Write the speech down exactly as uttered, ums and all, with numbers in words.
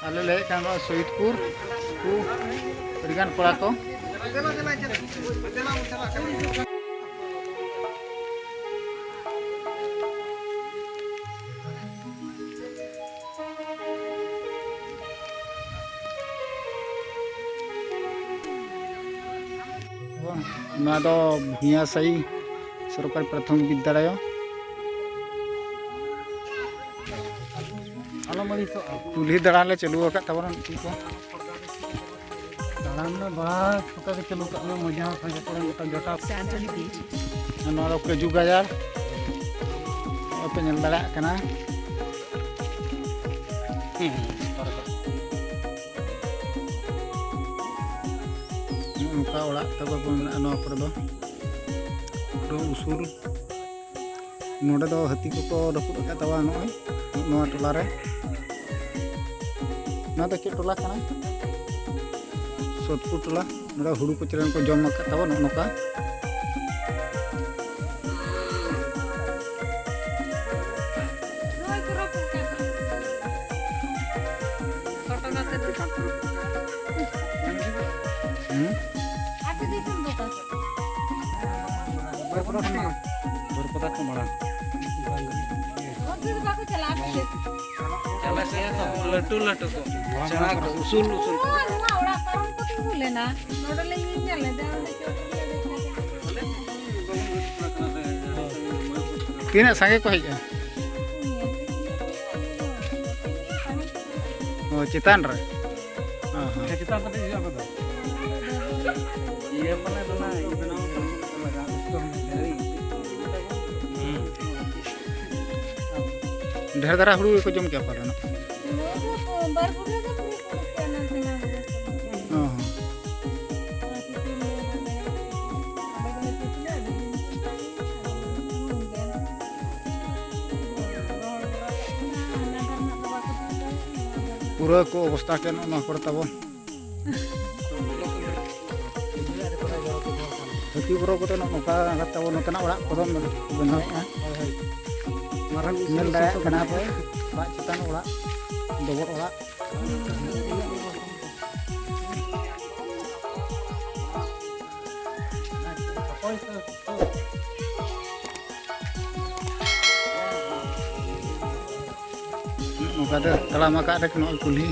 ᱟᱞᱮ ᱞᱮ ᱦᱮᱡ ᱠᱟᱱ ᱱᱚᱣᱟ ᱥᱚᱦᱤᱫᱽᱯᱩᱨ ᱠᱚ ᱟᱹᱰᱤᱜᱟᱱ ᱠᱚᱲᱟ ᱠᱚ᱾ ᱱᱚᱣᱟ ᱫᱚ ᱵᱷᱩᱭᱟᱥᱟᱭᱤ ᱥᱚᱨᱠᱟᱨᱤ ᱯᱨᱟᱛᱷᱚᱢᱤᱠ ᱵᱤᱫᱽᱫᱟᱞᱚᱭ᱾ ᱟᱞᱚᱢ ᱟᱹᱲᱤᱥᱚᱜᱼᱟ᱾ ᱠᱩᱞᱦᱤ ᱫᱟᱬᱟᱱ ᱞᱮ ᱪᱟᱹᱞᱩ ᱟᱠᱟᱫ ᱛᱟᱵᱚᱱᱟ ᱱᱩᱠᱩ ᱠᱚ᱾ ᱫᱟᱬᱟᱱ ᱢᱮ ᱵᱟᱥ, ᱜᱚᱴᱟ ᱜᱮ ᱪᱟᱹᱞᱩ ᱠᱟᱜ ᱢᱮ, ᱢᱚᱡᱟ ᱦᱚᱸ ᱥᱟᱸᱜᱮ ᱠᱚᱨᱮ ᱜᱚᱴᱟ ᱡᱚᱴᱟᱣ᱾ ᱱᱚᱣᱟ ᱫᱚ ᱠᱟᱹᱡᱩ ᱜᱟᱡᱟᱲ᱾ ᱱᱚᱜᱼᱚᱭ ᱯᱮ ᱧᱮᱞ ᱫᱟᱲᱮᱭᱟᱜ ᱠᱟᱱᱟ᱾ ᱦᱮᱸ, ᱱᱚᱜᱼᱚ ᱱᱚᱝᱠᱟ ᱚᱲᱟᱜ ᱛᱟᱵᱚ ᱠᱚ ᱢᱮᱱᱟᱜᱼᱟ ᱱᱚᱣᱟ ᱠᱚᱨᱮ ᱫᱚ᱾ ᱯᱩᱨᱟᱹ ᱩᱥᱩᱞ᱾ ᱱᱚᱰᱮ ᱫᱚ ᱦᱟᱹᱛᱤ ᱠᱚᱠᱚ ᱨᱟᱹᱯᱩᱫ ᱟᱠᱟᱫ ᱛᱟᱵᱚᱱᱟ ᱱᱚᱜᱼᱚᱭ ᱱᱚᱣᱟ ᱴᱚᱞᱟ ᱨᱮ᱾ ᱱᱚᱣᱟ ᱫᱚ ᱪᱮᱫ ᱴᱚᱞᱟ ᱠᱟᱱᱟ? ᱥᱳᱫᱷᱯᱩᱨ ᱴᱚᱞᱟ᱾ ᱱᱚᱰᱮ ᱦᱩᱲᱩ ᱠᱚ ᱪᱮᱬᱮ ᱠᱚ ᱡᱚᱢ ᱟᱠᱟᱫ ᱛᱟᱵᱚᱱᱟ ᱱᱚᱜᱼᱚ ᱱᱚᱝᱠᱟ᱾ ᱦᱩᱸ? ᱵᱟᱹᱨᱯᱟᱫᱟ ᱠᱷᱚᱱ ᱢᱟᱲᱟᱝ᱾ ᱵᱟᱹᱨᱯᱟᱫᱟ ᱠᱷᱚᱱ ᱢᱟᱲᱟᱝ᱾ ᱚᱱᱛᱮ ᱫᱚ ᱵᱟᱠᱚ ᱪᱟᱞᱟᱜᱼᱟ, ᱟᱯᱮ ᱥᱮᱫ? ᱪᱟᱞᱟᱜ ᱜᱮᱭᱟ ᱠᱚ, ᱞᱟᱹᱴᱩ ᱞᱟᱹᱴᱩ ᱠᱚ, ᱥᱮᱬᱟ ᱠᱚ, ᱩᱥᱩᱞ ᱩᱥᱩᱞ ᱠᱚ᱾ ᱱᱚᱣᱟ, ᱱᱚᱣᱟ ᱚᱲᱟᱜ ᱯᱟᱨᱚᱢ ᱠᱚ ᱛᱤᱸᱜᱩ ᱞᱮᱱᱟ, ᱱᱚᱰᱮ ᱞᱮ ᱧᱮᱞ ᱞᱮᱫᱟ, ᱚᱸᱰᱮ ᱪᱚᱴ ᱨᱮ ᱞᱮ ᱫᱮᱡ ᱞᱮᱱᱟ᱾ ᱛᱤᱱᱟᱹᱜ ᱥᱟᱸᱜᱮ ᱠᱚ ᱦᱮᱡᱼᱟ? ᱚ, ᱪᱮᱛᱟᱱ ᱨᱮ? ᱦᱮᱸ, ᱦᱮᱸ᱾ ᱦᱮᱸ, ᱪᱮᱛᱟᱱ ᱠᱟᱹᱴᱤᱡ ᱦᱤᱡᱩᱜ ᱟᱯᱮ ᱫᱚ᱾ ᱤᱭᱟᱹ ᱢᱟᱱᱮ ᱫᱚ ᱱᱟ, ᱤᱭᱟᱹ ᱵᱮᱱᱟᱣ ᱠᱟᱛᱮ ᱠᱚ ᱞᱟᱜᱟᱣ᱾ ᱦᱩᱸ᱾ ᱰᱷᱮᱨ ᱫᱷᱟᱨᱟ ᱦᱩᱲᱩ ᱜᱮᱠᱚ ᱡᱚᱢ ᱠᱮᱜᱼᱟ ᱯᱟᱞᱮᱱ᱾ ᱱᱚᱣᱟ ᱫᱚ ᱵᱟᱨ ᱯᱩᱨᱟᱹ ᱜᱮ ᱯᱩᱨᱟᱹ ᱯᱩᱨᱟᱹ ᱠᱮᱜᱼᱟ, ᱱᱟᱥᱮ ᱱᱟᱥᱮ ᱜᱮ᱾ ᱦᱚᱸ, ᱦᱚᱸ᱾ ᱟᱨ ᱥᱤᱛᱩᱝ ᱫᱤᱱ ᱫᱚ ᱚᱸᱰᱮ ᱜᱮᱞᱮ ᱛᱤᱠᱤᱱᱟ, ᱟᱹᱰᱤ ᱫᱤᱱ ᱠᱷᱚᱱ ᱛᱟᱦᱮᱸ ᱠᱟᱱᱟ, ᱟᱫᱚ ᱩᱱᱟᱹᱜ ᱩᱢᱩᱞ ᱜᱮᱭᱟ᱾ ᱨᱚᱦᱚᱲ ᱵᱟᱲᱟ ᱠᱟᱜ ᱠᱟᱱᱟ, ᱦᱟᱱᱟ ᱫᱷᱟᱨᱮ ᱨᱮᱱᱟᱜ ᱫᱚ ᱵᱟᱠᱚ ᱛᱩᱫ ᱫᱟᱲᱮᱭᱟᱜ ᱠᱟᱱᱟ, ᱱᱚᱣᱟ ᱫᱷᱟᱨᱮ ᱨᱮᱱᱟᱜ᱾ ᱯᱩᱨᱟᱹ ᱠᱚ ᱚᱵᱚᱥᱛᱟ ᱠᱮᱫ ᱱᱚᱜᱼᱚ ᱱᱚᱣᱟ ᱠᱚᱨᱮ ᱛᱟᱵᱚᱱ᱾ ᱦᱟᱹᱛᱤ ᱵᱚᱨᱚ ᱠᱚᱫᱚ ᱱᱚᱜᱼᱚ ᱱᱚᱝᱠᱟ ᱛᱟᱵᱚᱱ ᱱᱚᱛᱮᱱᱟᱜ ᱚᱲᱟᱜ ᱠᱚᱫᱚ ᱵᱮᱱᱟᱣᱮᱫᱼᱟ᱾ ᱦᱳᱭ, ᱦᱳᱭ᱾ ᱢᱟᱨᱟᱝ ᱧᱮᱞ ᱫᱟᱲᱮᱭᱟᱜ ᱠᱟᱱᱟ ᱯᱮ, ᱚᱲᱟᱜ ᱪᱮᱛᱟᱱ ᱚᱲᱟᱜ, ᱰᱚᱵᱚᱞ ᱚᱲᱟᱜ᱾ ᱱᱚᱝᱠᱟ ᱛᱮ ᱛᱟᱲᱟᱢ ᱟᱠᱟᱫ ᱨᱮ ᱱᱚᱜᱼᱚᱭ ᱠᱩᱞᱦᱤ᱾